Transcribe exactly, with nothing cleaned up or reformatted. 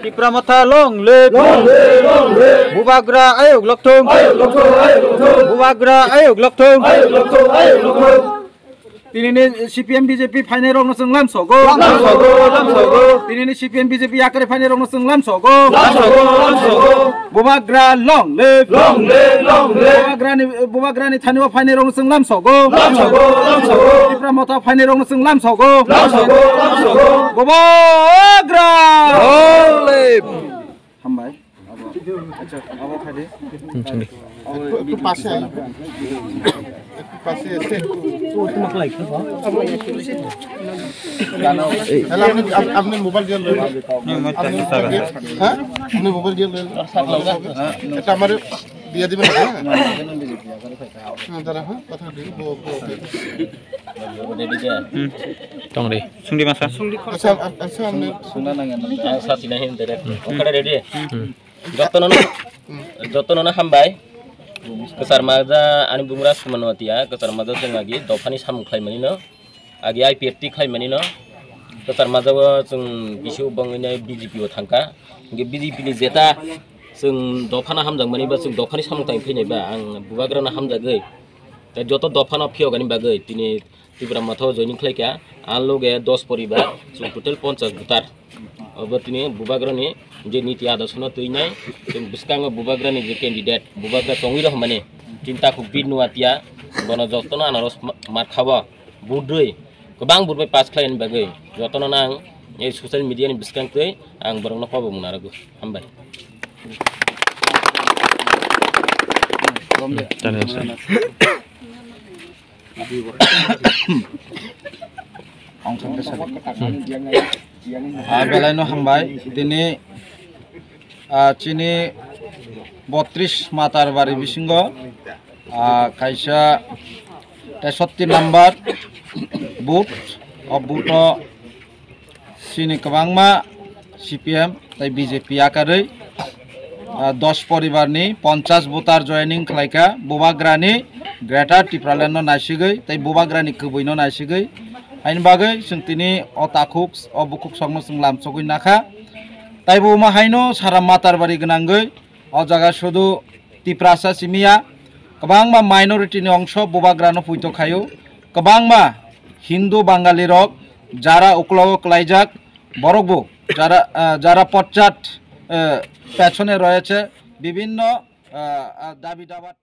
Tipra Motha long live. Bubagra ayuk lokthung. Bubagra ayuk lokthung. Tinini C P M B J P phainai rokno chwng lamsogo. Lamsogo, lamsogo. Tinini C P M B J P yakarwi phainai rokno chwng lamsogo. Lamsogo, lamsogo. Bubagra long live. Long live, long live. Bubagrani, Bubagrani thani o phainai rokno chwng lamsogo. Lamsogo, lamsogo. Tipra Motha phainai rokno chwng lamsogo. Lamsogo, lamsogo. Bubagra. Long live. Hambai. Abo, acha, abo khai de. Hmm, sini. Abo একটু, একটু পাশে আয়। একটু পাশে এসে একটু। এই। তাহলে আপনি, আপ-, আপনি মোবাইল দিয়ে লইলেন। আপনি মোবাইল দিয়ে, হ্যাঁ? আপনি মোবাইল দিয়ে লইলেন। এটা আমারে দিয়ে দিবেন, হ্যাঁ? হ্যাঁ, দাঁড়া, হ্যাঁ, কথা বলি, ব-, ব-, ব-। Hmm, tong de. Sungdi masa. Acha, ap-, acha, apni sungna nang, ang sachina hin direct. Hmm. Okada ready? Hmm. Jotono no, jotono no hambai. Kwchar maja ani bungra sumano tia, kwchar maja chwng agi dophani samung khlaimani no. Agi I P F T khlaimani no. Kwchar maja o chwng bisu bongwino B J P o thangkha. Hingke B J P ni jeta chwng dophano hamjakmani ba chwng dophani samung tang phainai ba ang Bubagrano hamjagwi. Tei joto dophano phiyogani bagwi tini Tipra Motha o joining khlaikha, ang loge dos poribar, chwng total ponchas voter. Obo tini Bubagrani je niti adorshono twinai, chwng bwskango Bubagrani je candidate, Bubagra tongwi rw hwnmani, chini takhuk Bir Nuatia, bono jotono anaros ma-, markha o vote rwi, kwbang vote bai pass khlaini bagwi, jotono ang ei social media ni bwskang twi ang borokno kobo mung narwgo. Hambai. Ah, belai no hambai. Tini, ah, chini botris matar bari bisingo, ah, kaisa tesotti number booth, o booth o chini kwbangma C P M tei B J P yakarwi, ah, dos poribarni ponchas voter joining khlaikha Bubagrani Greater Tipraland no naisigwi tei Bubagrani kwbwino naisigwi. Haini bagwi chwng tini o takhuk, o bukhuk sokno chwng lamsogwi nakha. Taibo ma haino sara matarbari gwnangwi o jaga sudu Tiprasa simiya, kwbangma minority ni ongso Bubagrano puito khaio, kwbangma Hindu Bangali rok jara uklogo klaijak, borokbo jara, ah, jara pochat, eh, pechone royeche, bibhinno, ah, ah, dabi dawa.